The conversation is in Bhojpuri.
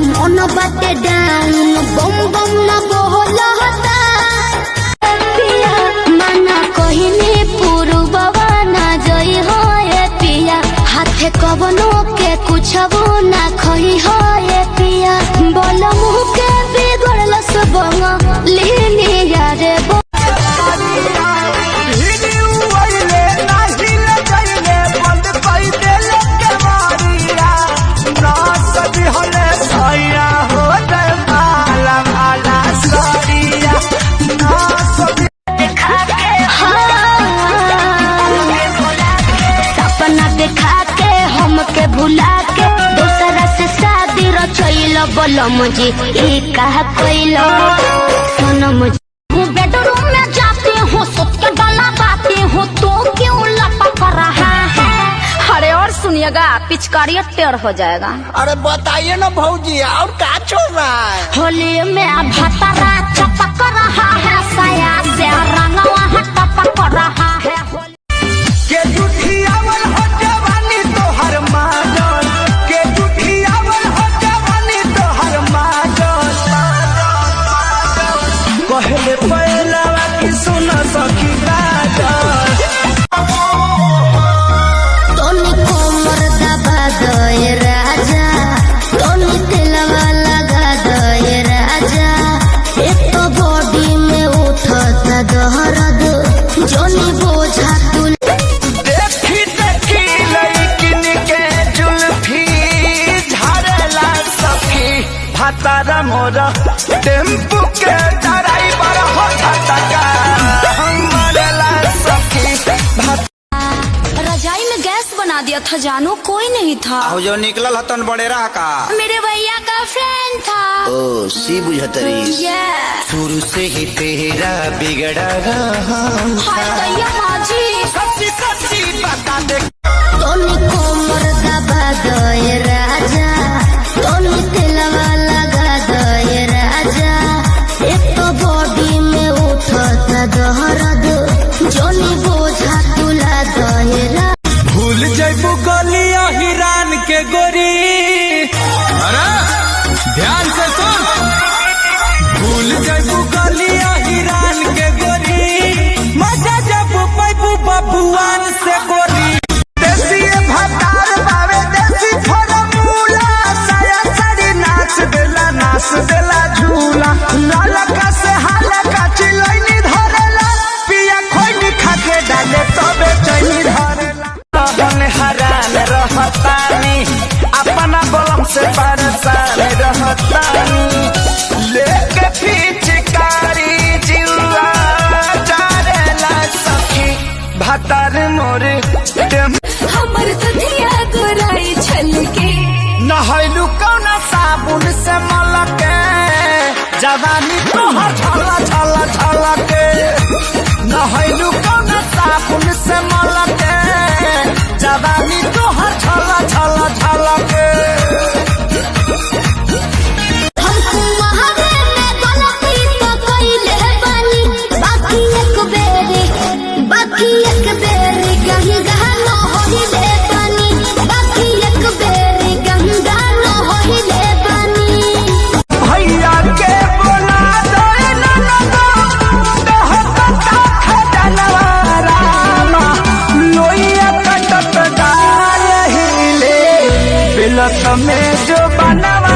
मन बाटे डाउन बम बम न बोलता पिया मना कहिनी पुरुबवा ना जई हो ए पिया हाथे कवनो के कुछबो ना खही हो ए पिया बोल मुँह के बिगड़ल सबंग लेने यारे सपना देखा के हमके भुला के दोसरा से शादी रचैल बलम जी ई कहा कइल सनम जी। बेडरूम में जाती हूँ सुत के डला बाती हूँ तो क्यों लपक रहा है। अरे और सुनिएगा पिचकारी टेढ़ हो जाएगा। अरे बताइए ना भौजी और का छोड़ रहा है। होली में भतरा चपक रहा है साया से रंगवा टपक रहा है। के जुठियावल हो जवानी तोहर माजन, के जुठियावल हो जवानी तोहर माजन, कहले पहलावा कि सुन सखी बाजन। तोनी कोमर दबा दे राजा, तोनी तेलवा लगा दे राजा, एक तो बॉडी में उठता दर्द जोनी बोझा तू। देखी देखी लड़किन के जुल्फी झाड़ला सखी, भातारा मोरा टेम्पू के ड्राइवर हो झटका मरला सखी। रजाई में गैस बना दिया था जानू, कोई नहीं था। जो निकलल हतन बड़ेरा का मेरे भैया का फ्रेंड था। ओ सी बुझतरी शुरू से ही तेरा बिगड़ा रहा। हाय दैया माजी सच्ची सच्ची बता दे। तोनी कोमर दबा दे राजा, तोनी तेलवा लगा दे राजा, एक तो बॉडी में उठता दर्द जोनी बोझा तुला दे। भूल जइबू गलिया हिरान के गोरी, अरे ध्यान से सुन, भूल जइबू गलिया हिरान के गोरी, मजा जब पैबू बबुआन से गोरी। देसी भतार बावे देसी फरमूला, साया साड़ी नाच देला नाच देला झूला, लालका से हालका चिलैनी धरेला, पिया खोइनी खाके डाले तबे चैनी धरेला। हरान रहतानी अपना बलम से परेशान रहतानी, लेके पिचकारी जिउआ चारेला सखी, भातार मोरे हमर तथिया गोराई छलके। नहैलू कौना साबुन से मलके, जवानी तोहर छला छला छलके, नहैलू कौना साबुन से मलके, जवानी तोहर छला छला छलके। बाकी एक बेरी गंगा न होइले पानी, बाकी एक बेरी गंगा न होइले पानी। भैया के बोला दे ननदो दहकता खजनवा रामा, लोइया कटत डाल हिले बिलत में जो बनवा।